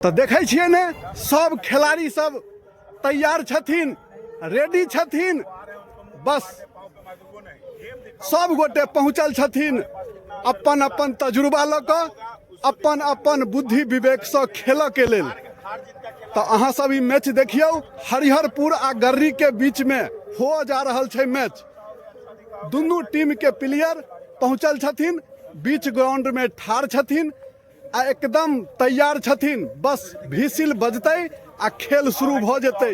तऽ देखै छियै ने सब खेलाड़ी सब तैयार छथिन रेडी छथिन बस सब गोटे पहुँचल छथिन अपन अपन तजुर्बा लऽ कऽ अपन अपन बुद्धि विवेकसँ खेलऽके लेल। तऽ अहाँ सब ई मैच देखियौ, हरिहरपुर आ गर्री के बीच में हो जा रहल छै मैच। दुनू टीम के प्लेयर पहुँचल छथिन, बीच ग्राउंड में ठाढ़ छथिन आ एकदम तैयार छथिन। बस भीसिल बजतै आ खेल शुरू भऽ जेतै।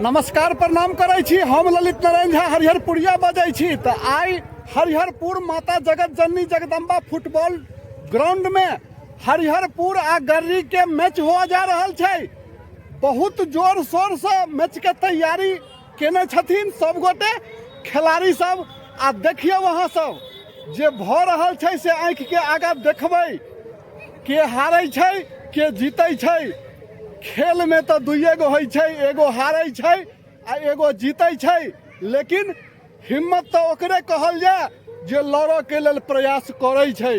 नमस्कार प्रणाम करै छी, हम ललित नारायण झा हरिहरपुरिया बजै छी। तऽ आइ हरिहरपुर माता जगत जननी जगदम्बा फुटबॉल ग्राउंड में हरिहरपुर आ गर्री के मैच हुआ जा रहल छै। बहुत जोर शोर से मैच के तैयारी केने छथिन सब गोटे खिलाड़ी सब। आ देखियौ अहाँ सब जे भऽ रहल छै से आँखि के आगाँ देखबै, के हारै छै के जीतै छै। खेल में तऽ दुइए गो होइ छै, एगो हारै छै आ एगो जीतै छै, लेकिन हिम्मत तऽ ओकरे कहल जाय जे लड़ऽ के लेल प्रयास करै छै।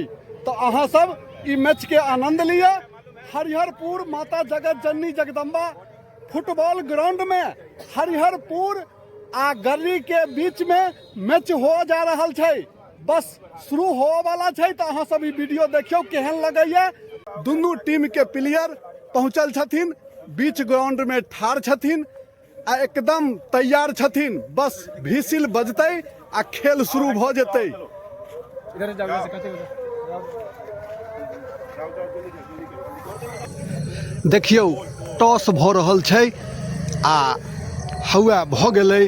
तऽ अहाँ सब ई मैच के आनंद लिअ। हरिहरपुर माता जगत जननी जगदम्बा फुटबॉल ग्राउंड में हरिहरपुर आ गर्री के बीच में मैच हो जा रहल छै, बस शुरू होवऽ वाला छै। तऽ अहाँ सब ई वीडियो देखियौ केहन लगैया। दुनू टीम के प्लेयर पहुँचल छथिन, बीच ग्राउंड में ठाढ़ छथिन आ एकदम तैयार छथिन। बस भीसिल बजतै आ खेल शुरू भऽ जेतै। देखियौ टॉस भऽ रहल छै आ हौआ भऽ गेलै,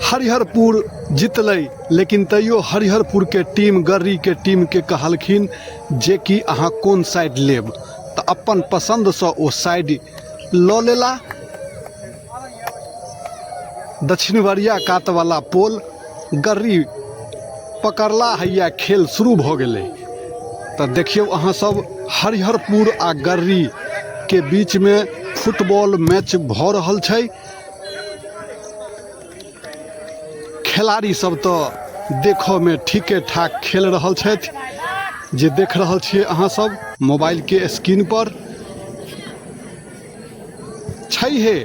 हरिहरपुर जीतलै। लेकिन तैयो हरिहरपुरके टीम गर्रीके टीमके कहलखिन जेकि अहाँ कोन साइड लेब, तऽ अपन पसन्दसँ ओ साइड लऽ लेला। दक्षिणवरिया कातवला पोल गर्री पकड़ला, हैया खेल शुरू भऽ गेलै। तऽ देखियौ अहाँ सब हरिहरपुर आ गर्रीके बीचमे फुटबॉल मैच भऽ रहल छै। खेलाड़ी सब तऽ देखऽमे ठीके ठाक खेल रहल छथि, जे देख रहल छियै अहाँ सब मोबाइलके स्क्रीन पर। छैहे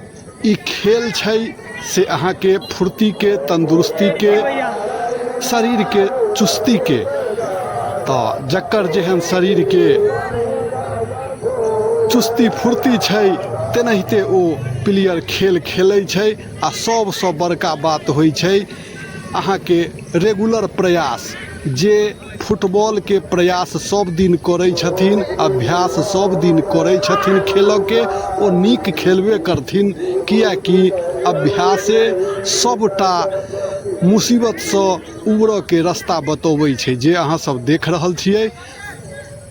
ई खेल छै से अहाँके फुर्तीके, तन्दुरुस्तीके, शरीरके चुस्तीके, तऽ जकर जेहन शरीरके चुस्ती फुर्ती छै तेनाहिते ओ प्लेयर खेल खेलै छै। आ सबसँ बड़का बात होइ छै अहाँके रेगुलर प्रयास, जे फुटबॉलके प्रयास सब दिन करै छथिन, अभ्यास सब दिन करै छथिन खेलऽके, ओ नीक खेलबे करथिन, किएकि अभ्यासे सबटा मुसीबतसँ उबरऽके रस्ता बतबै छै, जे अहाँ सब देख रहल छियै।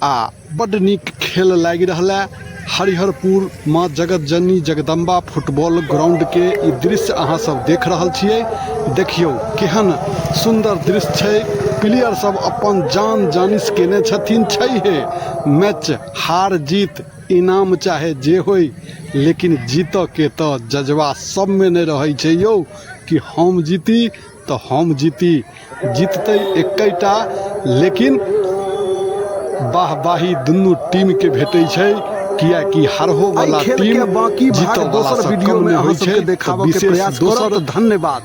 आ बड्ड नीक खेल लागि रहल है। हरिहरपुर माँ जगत जननी जगदम्बा फुटबॉल ग्राउंड के ई दृश्य अहाँ सब देख रहल छियै। देखियौ केहन सुंदर दृश्य छै। प्लेयर सब अपन जान जानिस केने छथिन। छैहे मैच हार जीत इनाम चाहे जे होय, लेकिन जीतऽ के तऽ जज्बा सब में नहि रहै छै यौ कि हम जीती तऽ हम जीती। जीततै एक्कैटा, लेकिन वाहवाही दुनू टीमके भेटै छै, किएकि हारहो एहि वाला खेल के टीम बाकी भाग जीतऽ वाला दोसर सँ वीडियो कम में नहि अहाँ होइ छै। सबके तऽ देखाबऽ के विशेष प्रयास दोसर करब। धन्यवाद।